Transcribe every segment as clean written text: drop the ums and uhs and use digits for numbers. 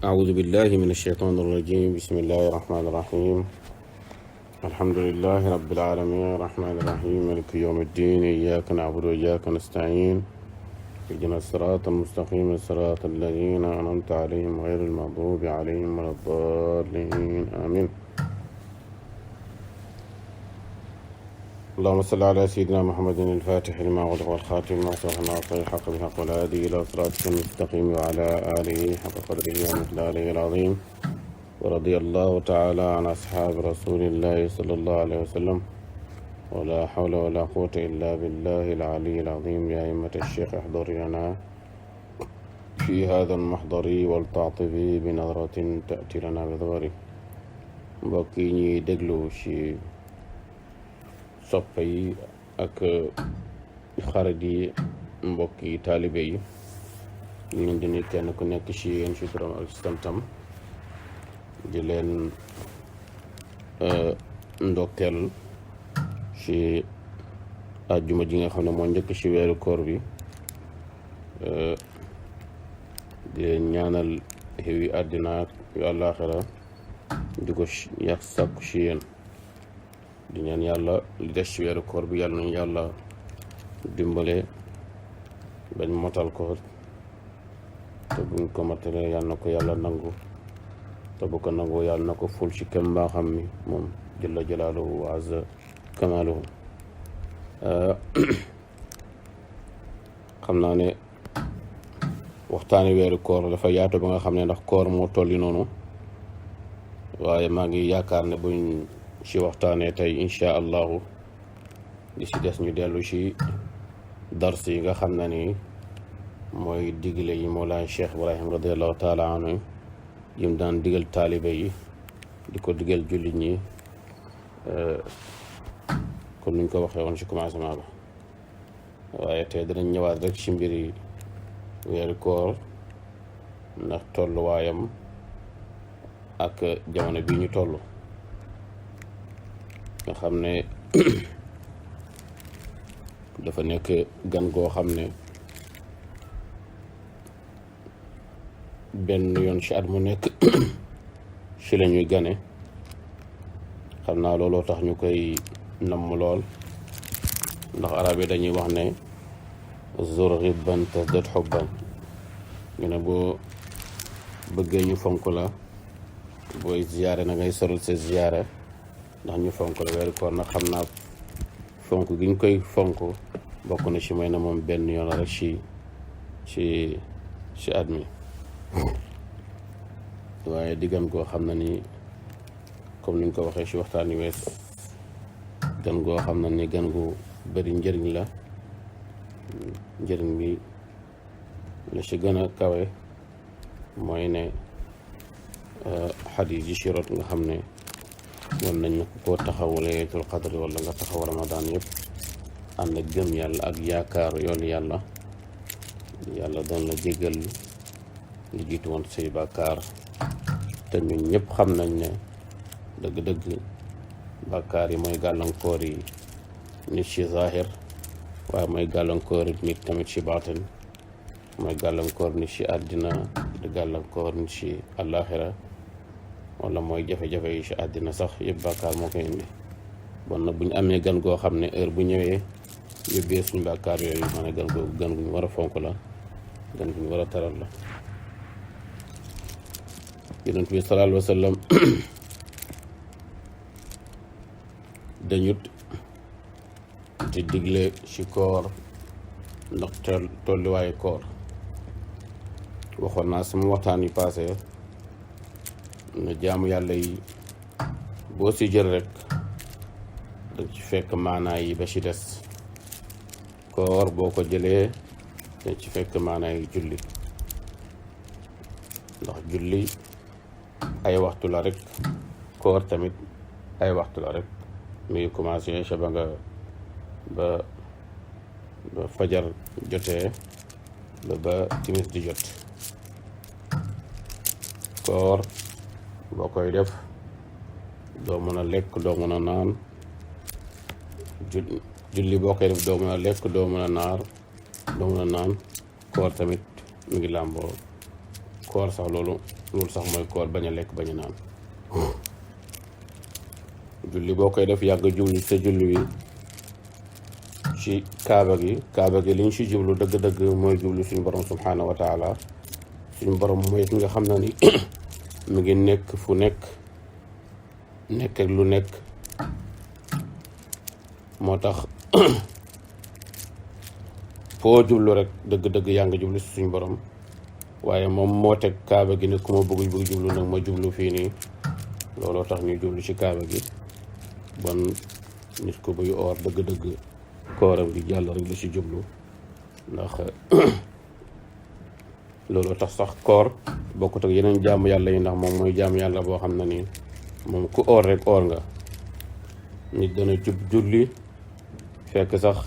أعوذ بالله من الشيطان الرجيم. بسم الله الرحمن الرحيم. الحمد لله رب العالمين الرحمن الرحيم مالك يوم الدين. إياك نعبد وإياك نستعين. اهدنا الصراط المستقيم صراط الذين أنعمت عليهم غير المغضوب عليهم ولا الضالين آمين. اللهم صل على سيدنا محمد الفاتح لما أغلق والخاتم لما سبق ناصر الحق بالحق والهادي إلى صراطك المستقيم وعلى آله حق قدره ومقداره العظيم. ورضي الله تعالى عن أصحاب رسول الله صلى الله عليه وسلم. ولا حول ولا قوة إلا بالله العلي العظيم. يا أئمة الشيخ احضر لنا في هذا المحضر والتعطفي بنظرة تأتي لنا بظهره. mbokk yi ñuy déglu ci soppe yi ak xarit yi, mbokk yi taalibe yi, ñu leen di nuyu kenn ku nekk ci yéen ci turam ak santam, di leen ndokkeel ci àjjuma ji nga xam ne moo njëkk ci weeru koor bi, di leen ñaanal xiwi àddina ak yu àllaaxira, di ko yàq sàkku ci yéen, di ñaan yàlla li des ci weeru koor bi yàlla nañu yàlla dimbale bañ motal ko, te buñ ko matalee yàlla na ko yàlla nangu, te bu ko nangoo yàlla na ko ful ci kem mbaaxam mi moom jalla jalaaluhu wa azza kamaaluhu. xam naa ne waxtaani weeru koor dafa yaatu ba nga xam ne ndax koor moo tolli noonu, waaye maa ngi yaakaar ne buñ ci waxtaanee tey incha allahu li ci des ñu dellu ci dars yi nga xam ne ni mooy digle yi Mawlaana Cheikh Ibrahim radiallahu taala anhu yim daan digal taalibe yi, di ko digal jullit ñi, comme nuñ ko waxee woon ci commencement ba. waaye tey dinañ ñëwaat rek ci mbiri weeru koor ndax tolluwaayam ak jamono bi ñu toll, nga xam ne dafa nekk gan goo xam ne benn yoon ci at mu nekk ci la ñuy gane. xam naa looloo tax ñu koy namm lool, ndax arab yi dañuy wax ne zur ghibban tazdad hubban. ñu ne boo bëggee ñu fonk la, booy ziyaare na ngay sorul sa ziyaare ndax ñu fonk la. weeru koor nag xam naa fonk gi ñu koy fonk bokk na ci may na moom benn yoon rek ci at mi, waaye diggam goo xam na ni comme niñ ko waxee ci waxtaan wi wees, gan goo xam na ni gan gu bari njëriñ la. njëriñ bi la ci gën a kawe mooy ne xadiis yi ci rot nga xam ne mën nañ koo taxaw laylatul qadri wala nga taxaw ramadaan yëpp ànd ak gëm yàlla ak yaakaar yoonu yàlla, yàlla doon la jéggal li jiitu woon say bàkkaar. te ñun ñëpp xam nañ ne dëgg-dëgg bàkkaar yi mooy gàllankoor yi nit ci zahir, waaye mooy gàllankoor nit tamit ci baatin, mooy gàllankoor nit ci àddina, di gàllankoor nit ci àllaaxira, wala mooy jafe-jafe yi ci àddina sax yëpp bàkkaar moo koy indi. bon nag bu ñu amee gan goo xam ne heure bu ñëwee yóbbee suñu bàkkaar yooyu, ma ne gan googu gan gu ñu war a fonk la, gan gu ñu war a taral la. yonent bi sallallahu alayhi wa sallam dañut di digle ci koor ndax tolluwaayu koor. waxoon naa sama waxtaan yu paase na jaamu yàlla yi boo ci jël rek dañ ci fekk maanaa yi ba ci des. koor boo ko jëlee dañ ci fekk maanaa yi julli, ndax julli ay waxtu la rek, koor tamit ay waxtu la rek. mi ngi commencé ca ba nga ba fajar jotee ba timis di jot. koor boo koy def doo mën a lekk, doo mën a naan. julli boo koy def doo mën a lekk, doo mën a naan. koor tamit mi ngi làmboo koor sax loolu sax mooy koor, bañ a lekk bañ a naan. julli boo koy def yàgg jublu sa julli wi ci kaaba gi liñ ci jublu dëgg-dëgg mooy jublu suñu borom subhaanahu wa taala. suñu borom mooy ki nga xam na ni mu ngi nekk fu nekk ak lu nekk, moo tax foo jublu rek dëgg-dëgg yaa ngi jublu si suñu borom. waaye moom moo teg kaaba gi ne ku ma bëgg jublu nag ma jublu fii nii, looloo tax ñu jublu ci kaaba gi. bon nit ko buy oor dëgg-dëgg kooram gi jàll rek la ci jublu, ndax looloo tax sax koor bokkut ak yeneen jaamu yàlla yi, ndax moom mooy jaamu yàlla boo xam ne nii moom ku oor rek oor nga. nit dana julli fekk sax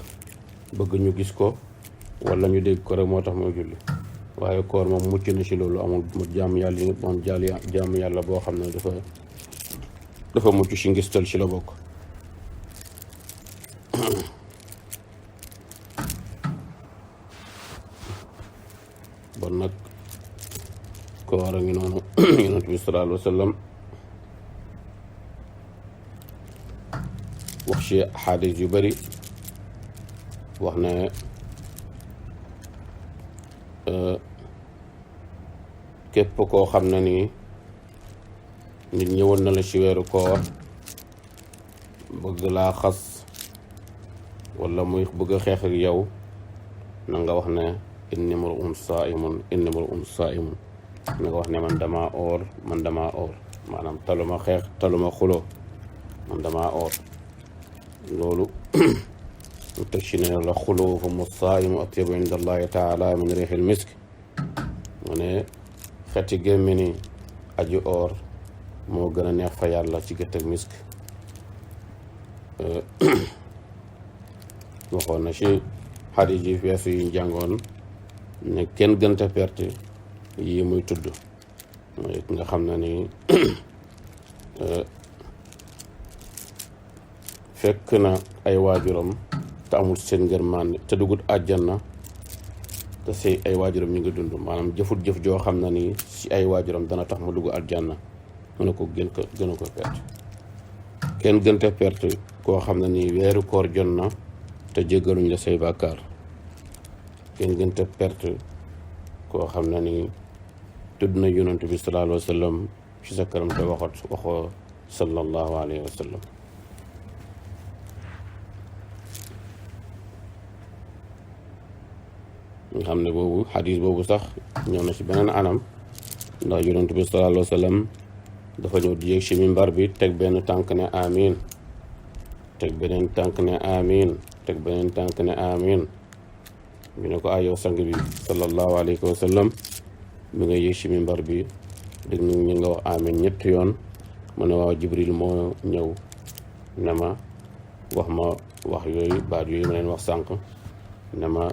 bëgg ñu gis ko wala ñu dégg ko rek moo tax mooy julli, waaye koor moom mucc na ci loolu. amul jaamu yàlla yi moom jaamu yàlla boo xam ne dafa mucc ci ngistal ci la bokk. bon nag koor a ngi noonu. yonent bi sallallahu alayhi wa sallam wax ci xadis yu bari, wax ne képp koo xam ne nii nit ñëwoon na la ci weeru koor bëgg laa xas wala muy bëgg a xeex ak yow, na nga wax ne inni mar'un saa'imun na nga wax ne man damaa oor maanaam taluma xeex taluma xuloo, man damaa oor. loolu mu teg ci ne la xuloo fa mu saa'imu atyabu inda allahi taala min riixil misk, mu ne xeti gémmini aji oor moo gën a neex fa yàlla ci gët ak misk. waxoon na ci xadiis yi weesu yu jàngoon ne kenn gënta perte yii muy tudd, mooy nga xam ne ni fekk na ay waajuram te amul seen ngërmande te dugut àjjana te si ay waajuram ñu ngi dund, maanaam jëfut jëf joo xam na ni si ay waajuram dana tax mu dugg àjjana, mu ne ko gën a ko perte. kenn gënte perte koo xam ne ni weeru koor jot na te jéggaluñ la say bàkkaar. kenn gënte perte koo xam ne ni tudd na yonent bi sallallahu alayhi wa sallam ci sa këram te waxoo sallallahu alayhi wa sallam. nga xam ne boobu xadis boobu sax ñëw na ci beneen anam, ndax yonent bi sallallahu alayhi wa sallam dafa ñëw di yéeg ci mimbar bi teg benn tànk ne amiin, teg beneen tànk ne amiin, teg beneen tànk ne amiin. ñu ne ko yow sang bi sallallahu alayhi wa sallam mi nga yéeg ci mimbar bi dégg nañ ñu nga wax amiin ñetti yoon. mu ne waaw Jibril moo ñëw ne ma wax yooyu baat yooyu ma leen wax sànq, ne ma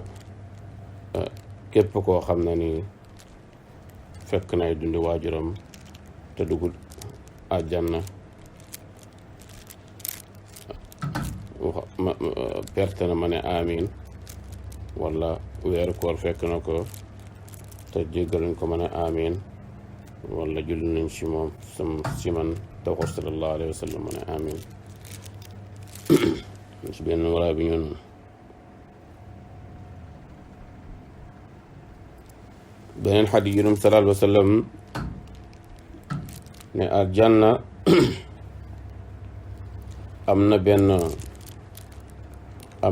képp koo xam ne ni fekk nay dundi waajuram te dugul àjjana perte na ma ne amiin, wala weeru koor fekk na ko te jéggaluñ ko ma ne amiin, wala julli nañ ci moom ci man te waxu sallallahu alayhi wa sallam ma ne amiin. ci benn wala bi ñun beneen xadis yonent bi sallallahu alayhi wa sallam ne aljanna am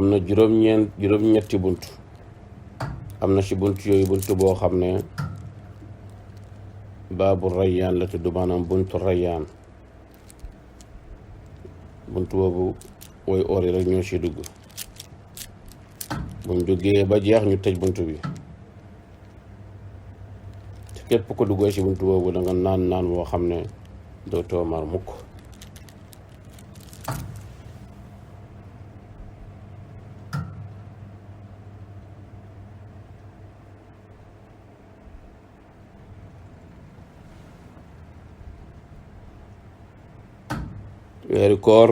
na juróom-ñetti bunt. am na ci bunt yooyu bunt boo xam ne baabu rayyaan la tudd, maanaam buntu rayyaan. bunt boobu woy oor yi rek ñoo ci dugg. buñ duggee ba jeex ñu tëj bunt bi. képp ko duggee ci buntu boobu da nga naan boo xam ne dootoo mar mukk. weeru koor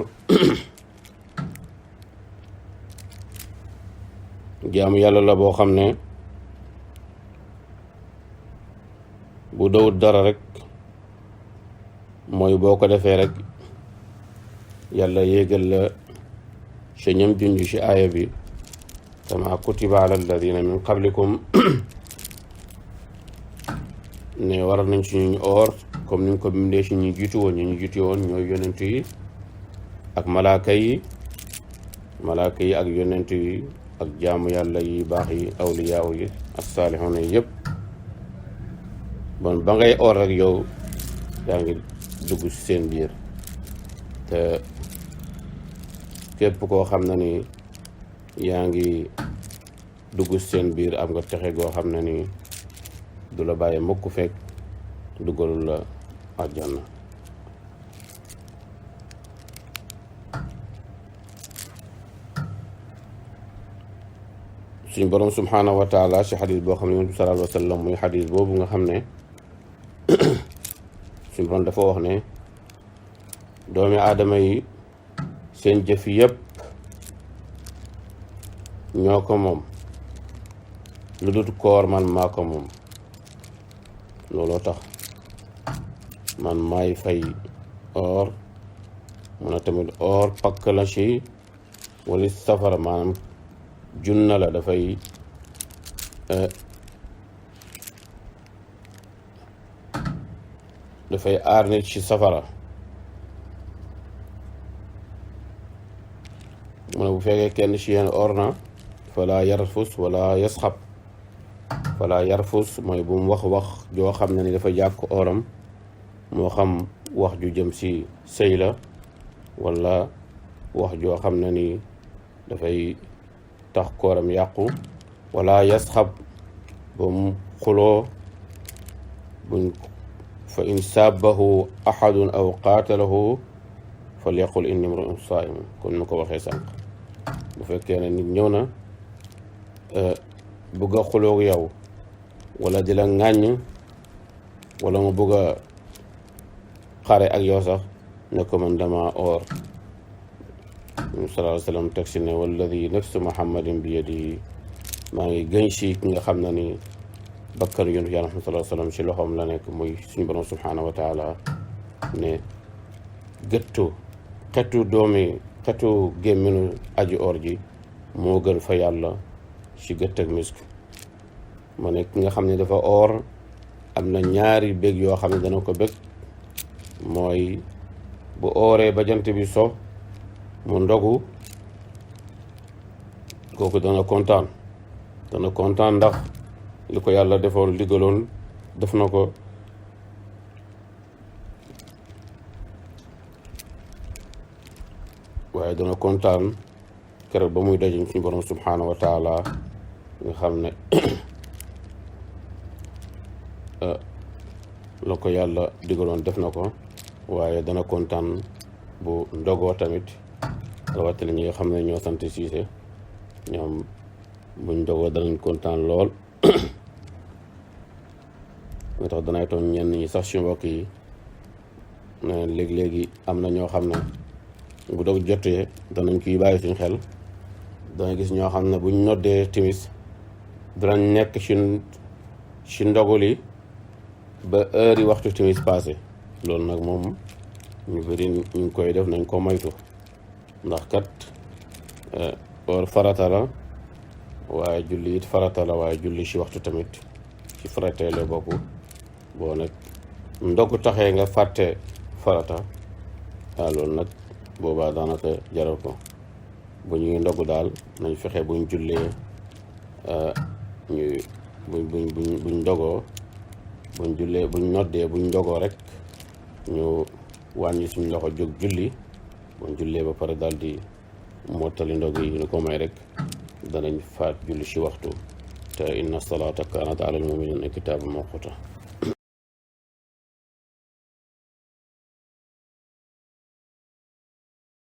jaamu yàlla la boo xam ne bu dawut dara rek mooy boo ko defee rek yàlla yéegal la ci ñam junj ci aaya bi kama kutiba ala alladina min qablikum ne waral nañ ci ñu oor comme ni nga ko bindee ci ñu jiitu woon ñooy yonent yi ak malaaka yi ak yonent yi ak jaamu yàlla yi baax yi awliyaaw yi ak saalixoon yi yëpp bon ba ngay oor rek yow yaa ngi dugg ci seen biir te képp koo xam ne ni yaa ngi dugg ci seen biir am nga texe goo xam ne ni du la bàyyi mukk fekk duggalul la àjjana suñ borom subhaanahu wa taala ci xadis boo xam ne yonent bi sallallahu alayhi wa sallam muy xadis boobu nga xam ne suñ borom dafa wax ne doomi aadama yi seen jëf yëpp ñoo ko moom lu dut koor man maa ko moom looloo tax man maay fay or mun a tamit or pakk la ci wala safara maanaam junna la dafay aar nit ci safara mu ne bu fekkee kenn ci yéen or na fala yarfus wala yasxab fala yarfus mooy bu mu wax joo xam ne ni dafa jàkk oram moo xam wax ju jëm ci sëy la wala wax joo xam ne ni dafay tax kooram yàqu wala yasxab ba mu xuloo buñ fa in saabahu ahadun aw qaatalahu falyaqul inni imru'un saa'im kon nu ko waxee sànq bu fekkee ne nit ñëw na bëgg a xuloog yow wala di la ŋàññ wala mu bëgg a xare ak yow sax ne ko man dama oor sallallahu alayhi wa sallam teg si ne walladi nafsu muhammadin bi yadihi maa ngi gën si ki nga xam ne ni bakkan yonent yàlla sallallahu alayhi wa sallam si loxoom la nekk muy suñu borom subhanahu wa taala ne xetu gémminu aji or ji moo gën fa yàlla si gëtt ak misk ma ne ki nga xam ne dafa or am na ñaari bég yoo xam ne dana ko bég mooy bu ooree ba jant bi so mu ndogu kooku dana kontaan ndax li ko yàlla defoon digaloon def na ko waaye dana kontaan keroog ba muy daje suñu borom subhanahu wa taala nga xam ne la ko yàlla digaloon def na ko waaye dana kontaan bu ndogoo tamit rawatina ñi nga xam ne ñoo sant Siise ñoom buñ ndogoo danañ kontaan lool moo tax danay toon ñenn ñi sax si mbokk yi ne léegi-léegi am na ñoo xam ne bu dog jotee danañ koy bàyyi suñ xel dana gis ñoo xam ne buñ noddee timis danañ nekk ci ndogu li ba heure yi waxtu timis passé loolu nag moom ñu bëri ñu ngi koy def nañ ko moytu ndax kat or farata la waaye julli it farata la waaye julli ci waxtu tamit ci farateele bopp boo nag ndogu taxee nga fàtte farata loolu nag boobaa daanaka jaral ko bu ñuy ndogu daal nañ fexe buñ jullee buñ ndogoo buñ noddee buñ ndogoo rek ñu wàññi suñ loxo jóg julli buñ jullee ba pare daal di mottali ndog yi ñu ko may rek danañ faat julli ci waxtu te inna salaata kaanat alal mu'miniina kitaaban mawquuta